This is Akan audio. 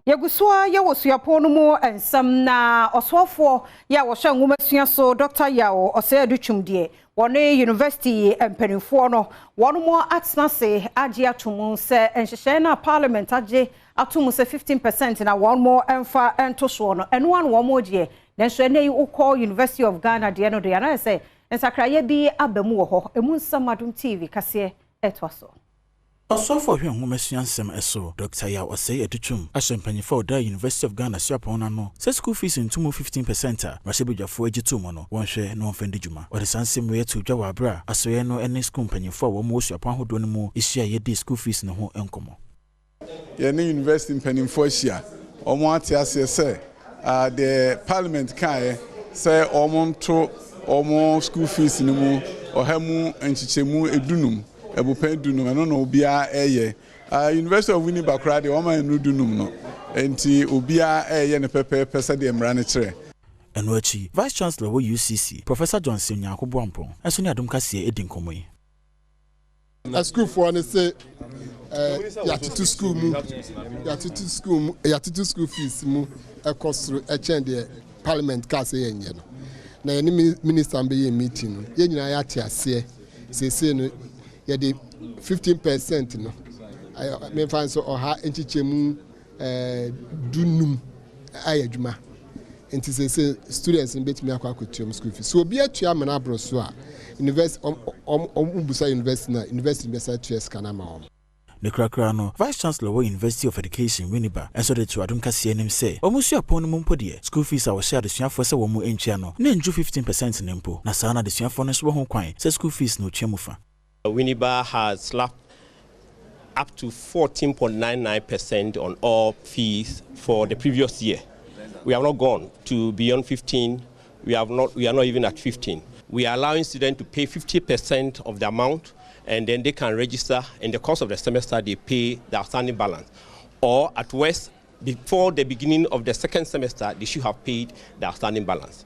Yɛgu so a yɛwɔ suapɔn no mu nsɛm na ɔsoafoɔ yɛ a wɔhyɛ nwoma sua so, Dr. Yaw Osei Adutwum deɛ, wɔne university mpanimfoɔ no wɔn mo atena ase agye ato mu sɛ nhyehyɛe no a Parliament agye ato mu sɛ 15% na wɔn mo mfa nto soɔ no, ɛno ano wɔn mo gyeɛ. Nanso ɛnɛ yi wokɔ University of Ghana deɛ no deɛ, anayɛ sɛ nsakraeɛ bi aba mu wɔ hɔ. Emu nsɛm, Adom TV kaseɛ ɛtoa so. Ɔsɔfo ɔhwɛ nwomasua nsɛm ɛso, Dr. Yaw Osei Adutwum, ahyɛ mpanyinfoɔ a ɔda University of Ghana suapɔn no ano sɛ school fees ntomu 15% a mmarahyɛbadwafoɔ agye to mu no, wɔnhwɛ na wɔmfa ndi dwuma. Wɔde saa nsɛm wei ato dwa wɔ aberɛ a asɔeɛ no ne school mpanyinfoɔ a wɔn wɔ suapɔn ahodoɔ no mu ahyia yɛdi school fees no ho nkɔmmɔ. Yɛne university mpanimfoɔ ahyia, wɔn ate aseɛ sɛ deɛ Parliament kaeɛ sɛ wɔn nto wɔn school fees no mu 15% 15%, ɛno na obiara ɛyɛ. University of Winneba koraa deɛ, wɔn ayɛ no 15 no, nti obiara ɛyɛ no pɛpɛɛpɛ sɛdeɛ mmara no kyerɛ. Ɛno akyi, Vice Chancellor wɔ UCC, Professor Johnson Nyarko Boampɔn, ɛnso ne Adom Kaseɛ ɛdi nkɔmmɔ yi. Asukuufoɔ no sɛ yɛatoto school mu, yɛatoto school fees mu ɛkɔ soro ɛkyɛn deɛ Parliament kaa sɛ yɛnyɛ no. Na yɛne minister bɛyɛ meeting no, yɛn nyinaa yɛate aseɛ seesei no yɛde 15% no, memfa nso 15% ayɛ adwuma. Nti seesei students no bɛtumi akɔ akɔtua mu school fees. So obi atua amena aboro so a, university ɔmo busa university na university bɛsa atua sika no ama wɔn. Ne korakora no, Vice Chancellor wɔ University of Education Winneba ɛnso de to Adom Kaseɛ anim sɛ wɔn suapɔn no mu mpo deɛ, school fees a wɔhyɛ adesuafoɔ sɛ wɔn mu ntua no na nju 15% no mpo, na saa na adesuafoɔ no nso wɔ ho kwan sɛ school fees no otua mu fa. Winneba has slapped up to 14.99% on all fees for the previous year. We have not gone to beyond 15. We have not. We are not even at 15. We are allowing students to pay 50% of the amount, and then they can register. In the course of the semester, they pay the outstanding balance. Or at worst, before the beginning of the second semester, they should have paid the outstanding balance.